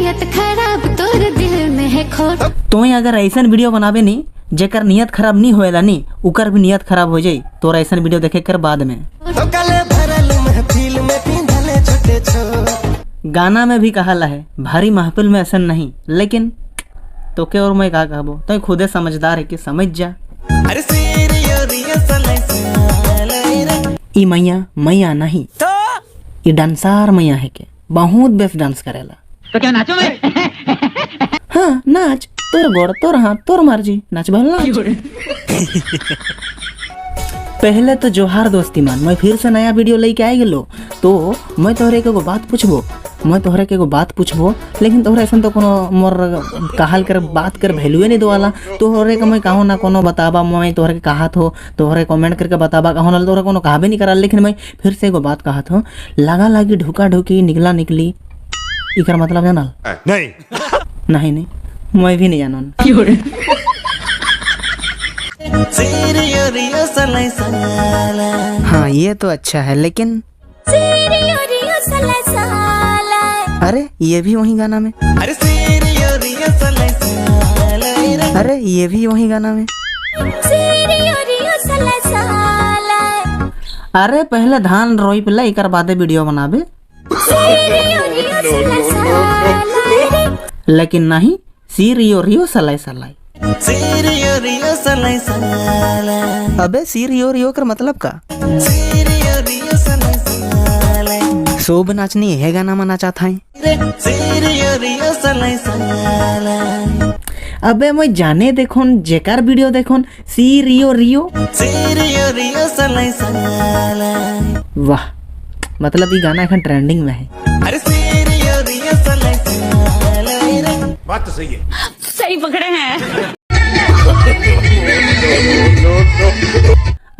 नियत खराब तोर दिल में है खोट। तो अगर ऐसा वीडियो बनाबे नी जेकर नियत खराब नहीं होएला नी, उकर भी नियत खराब हो जाई तोरा ऐसा वीडियो देखे कर बाद में। गाना में भी कहाला है भारी महफिल में ऐसा नहीं, लेकिन तोके और मैं का कहबो, तो खुदे समझदार है कि समझ जा। ई मैया मैया नहीं तो ई डांसर मैया है के बहुत बेस्ट डांस करेला। तो क्या नाचो मैं? हाँ नाच, तोर गोड़ तोर हाथ तोर मर्जी, नाच भल नाच। पहले तो जोहार दोस्ती मान, मैं फिर से नया वीडियो लेके आए गेलो। तो मैं तोहरे के एगो बात पूछबो, मैं तोहरे के एगो बात पूछबो, लेकिन तोहरे ऐसा तो कोनो मोर कहल कर बात कर वैल्यूए नहीं दोवाला। तोहरे के मैं कहूँ ना कोनो बताबा, मैं तोहरे के कहत हो तोहरे कमेंट करके बताबा, कहूँ ना तोहरे कोनो कहबे नहीं करा। लेकिन मैं फिर से एगो बात कहत हो, लगा लागी ढुका ढुकी निकला निकली, इकर मतलब जानल नहीं नहीं नहीं मैं भी नहीं जानन। हाँ ये तो अच्छा है, लेकिन अरे ये भी वही गाना में, अरे ये भी वही गाना में। अरे पहले धान रोई पे एक बादे वीडियो बनाबे, लेकिन नहीं सीरियो रियो सलाई सलाई। अबे सीरियो रियो कर मतलब का? शोभ नाचनी है गाना में नाचा था। अबे मैं जाने देखोन जेकार वीडियो देखोन सीरियो रियो। वाह मतलब ये गाना एखन ट्रेंडिंग में है। बात तो सही है, सही पकड़े हैं।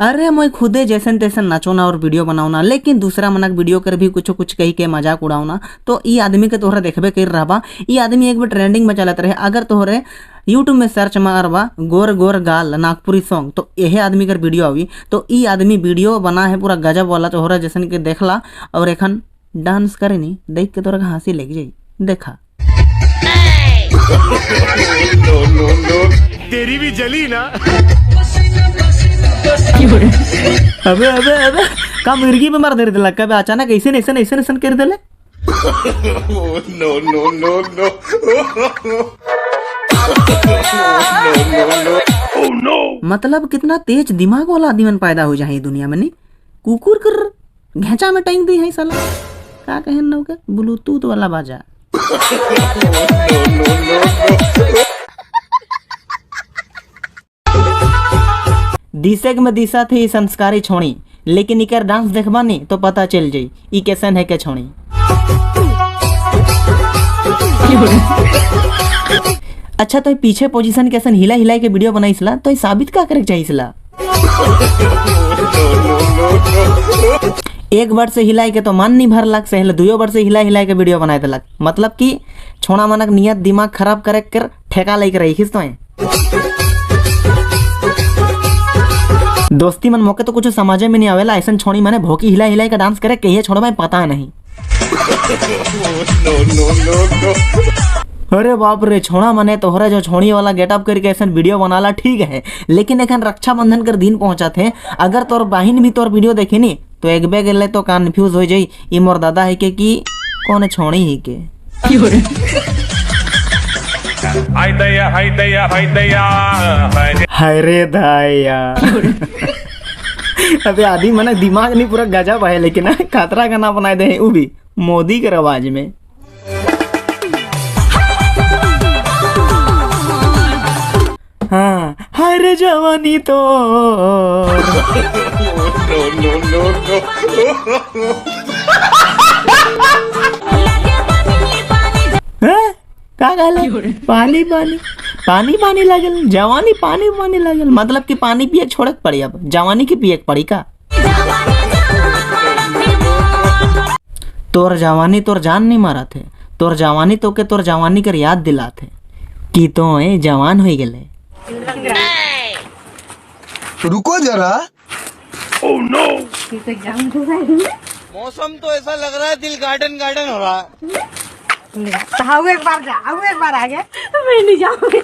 अरे मैं खुदे जैसन तैसन नाचोना और वीडियो बनाओना, लेकिन दूसरा मनक वीडियो कर भी कुछ कुछ कही के मजाक उड़ाओना। तो ये आदमी के तोहरा देखबे कर रहबा, ये आदमी एक बार ट्रेंडिंग में चलत रहे। अगर तोहरे यूट्यूब में सर्च मारबा गोर गोर गाल नागपुरी सॉन्ग तो यही आदमी कर वीडियो आवी। तो ये आदमी वीडियो बना है पूरा गजब वाला, तोहरा जैसन के देखला और एखन डांस करे नी देख के तोहरा हंसी लग जाई। देखा तेरी भी जली ना। अबे अबे अबे का मिर्गी में मार दे दिला, कबे अचानक ऐसे ऐसे ऐसे ऐसे कर देले। नो नो नो नो मतलब कितना तेज दिमाग वाला आदमी पैदा हो जाए दुनिया में। नहीं कुकुर कर घेचा में टांग दी है साला, का कहे न के ब्लूटूथ वाला बाजा। दिशेक में दिशा थी संस्कारी छोड़ी, लेकिन इकर डांस देखबा नी तो पता चल जाई ई कैसन है के छोड़ी। अच्छा तो पीछे पोजीशन कैसन हिला हिला के वीडियो बनाइसला तो साबित का करे चाहिसला? एक बार से हिलाई के तो मन नहीं भर लग, सहेले दुयो बार से हिला हिला के वीडियो बनाए दिलक। मतलब कि छोड़ा मनक नियत दिमाग खराब करे कर ठेका लेके रही खिस तो दोस्ती मन मौके तो कुछ समाज में नहीं आवेला। ऐसा छोड़ी माने भोकी हिला हिला के डांस करे कहिए छोड़ भाई पता नहीं। अरे बाप रे छोड़ा मने तोहरा जो छोड़ी वाला गेटअप करके ऐसा वीडियो बनाला ठीक है, लेकिन एखन रक्षाबंधन कर दिन पहुंचा थे, अगर तोर बहिन भी तोर वीडियो देखे नी तो एक बे गेले तो कन्फ्यूज हो जाई ई मोर दादा है के कि कौन छोड़ी ही के। हाय दया हाय दया हाय दया हाय रे दया। अबे आदमी मने दिमाग नहीं पूरा गजब है, लेकिन खतरा गाना बनाए दे उ भी मोदी के आवाज में। हाँ हाय रे जवानी तो नो नो नो नो। का कहले? पानी पानी पानी पानी लागल, जवानी पानी पानी लागल, मतलब कि पानी पिए छोड़क पड़ी, अब जवानी के पिए पड़ी का? तोर जवानी तोर जान नहीं मारा थे, तोर जवानी तो के तोर जवानी कर याद दिलाथे कि तो ए जवान हो गेले। रुको जरा। Oh no! मौसम तो ऐसा लग रहा है दिल गार्डन गार्डन हो रहा है। तो एक बार जा, आऊ एक बार आगे। मैं नहीं जाऊंगी।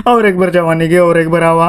और एक बार जवानी के और एक बार आवा।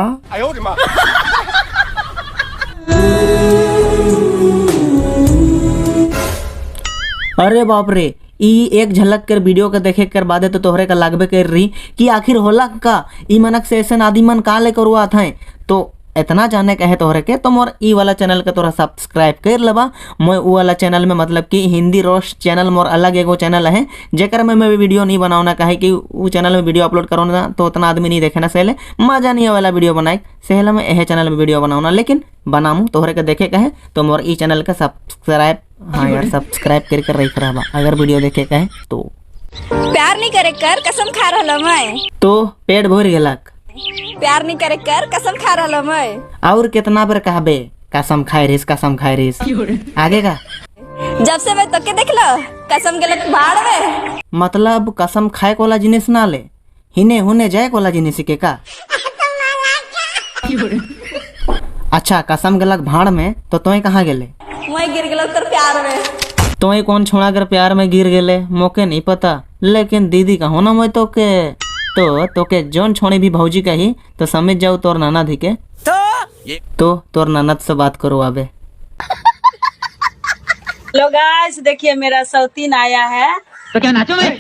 अरे बाप रे, ई एक झलक कर वीडियो के देखे कर बादे तो तोहरे का लागबे कर रही कि आखिर होला का, ई मनक से ऐसे आदि मन का ले करुआ था। तो इतना जाने का है तोहरे के, तो मोर ई वाला चैनल के तोरा सब्सक्राइब कर लेबा। मैं ऊ वाला चैनल में मतलब कि हिंदी रोस्ट चैनल मोर अलग एगो चैनल है, जेकर में मैं वीडियो नहीं बनावना, काहे कि ऊ चैनल में वीडियो अपलोड करो ना तो उतना आदमी नहीं देखे ना, सहले मजा नहीं वाला वीडियो बनाए, सहले मैं यह चैनल में वीडियो बनावना, लेकिन बनामू तोहरे के देखे का है तो मोर ई चैनल का सब्सक्राइब, हाँ यार सब्सक्राइब करके रख रहा अगर वीडियो देखे का है तो। प्यार नहीं करे कर कसम खा रहा मैं, तो पेट भर गेलक। प्यार नहीं करे कर कसम खा रहा मैं। और कितना बार कहबे कसम खाए रिस, कसम खाए रिस, आगे का जब से मैं तोके देख लो कसम गेलक भाड़ में। मतलब कसम खाए कोला जिनिस ना ले, हिने हुने जाए कोला जिनिस के का। अच्छा कसम गेलक भाड़ में तो तोय कहाँ गेले? मैं गिर गेलो तोर प्यार में। तोय कौन छोड़ा कर प्यार में गिर गेले मोके नहीं पता, लेकिन दीदी कहो ना मैं तोके, तो तोके जोन छोड़ी भी भौजी कही तो समझ जाओ तोर नाना धी के, तो तोर ननद से बात करो आबे। लो गाइस देखिए मेरा सौतीन आया है। तो क्या नाचो मैं?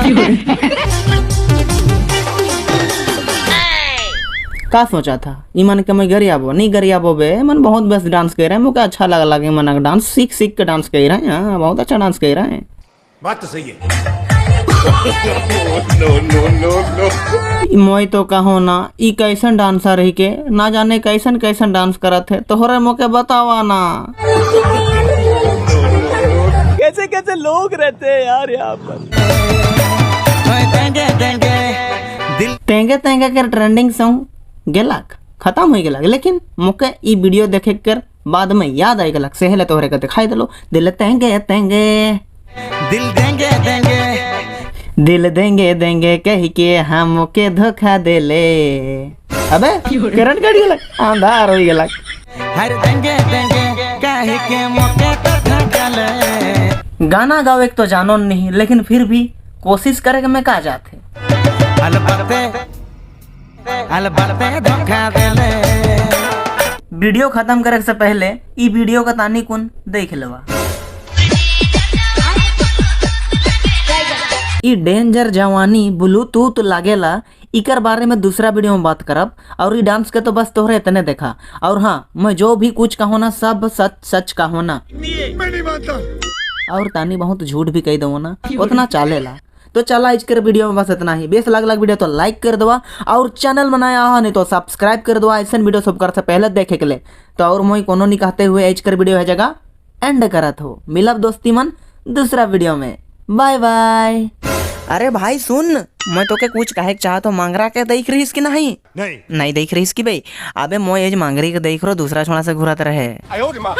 का सोचा था ईमान के मैं गरियाबो नहीं, गरियाबो बे मन बहुत बेस्ट डांस कर रहे हैं, मुझे अच्छा लगा लगे मन डांस सीख सीख के डांस कर रहे हैं, हाँ, बहुत अच्छा डांस कर रहे हैं। बात तो सही है। No no no no. मोई तो कहो ना ई कैसन डांसर रही के ना जाने कैसन कैसन डांस करत है, तोहरे मोके बतावा ना। कैसे कैसे लोग रहते हैं यार यहाँ पर। तेंगे तेंगे के ट्रेंडिंग सॉन्ग गेलक खत्म हो गेलक, लेकिन मोके ई वीडियो देखे कर बाद में याद आई गेलक, सेहले तोहरे के दिखाई देलो दिल तेंगे तेंगे दिल देंगे देंगे दिल देंगे देंगे कह के हम के धोखा देले। अबे करंट कट गेलक, अंधार हो गेलक। हर देंगे देंगे कह के मोके धोखा देले। गाना गावे तो जानो नहीं, लेकिन फिर भी कोशिश करे के मैं का जाते। अलबत्ते अलबत्ते धोखा देले। वीडियो खत्म करे से पहले ई वीडियो का तानी कुन देख लेवा। ई डेंजर जवानी ब्लूटूथ लागेला, इकर बारे में दूसरा वीडियो में बात करब। और ई डांस के तो बस तोहरे इतने देखा। और हाँ मैं जो भी कुछ कहो ना सब सच सच कहो ना, मैं नहीं मानता। और तानी बहुत झूठ भी कह दो ना उतना चालेला। तो चला आज के वीडियो में बस इतना ही। बेस लग लग वीडियो तो लाइक कर दवा और चैनल बनाया हो नहीं तो सब्सक्राइब कर दवा, ऐसा वीडियो सब कर से पहले देखे के लिए। तो और मोई कोनो नहीं कहते हुए आज के वीडियो है जगह एंड करत हो। मिलब दोस्ती मन दूसरा वीडियो में, बाय बाय। अरे भाई सुन, मैं तोके कुछ कहे के चाहत हो, मांगरा के देख रहीस कि नहीं? नहीं नहीं देख रहीस कि भाई? अबे मोय एज मांगरी के देख रो दूसरा छोड़ा से घुरत रहे। आयो रे मां।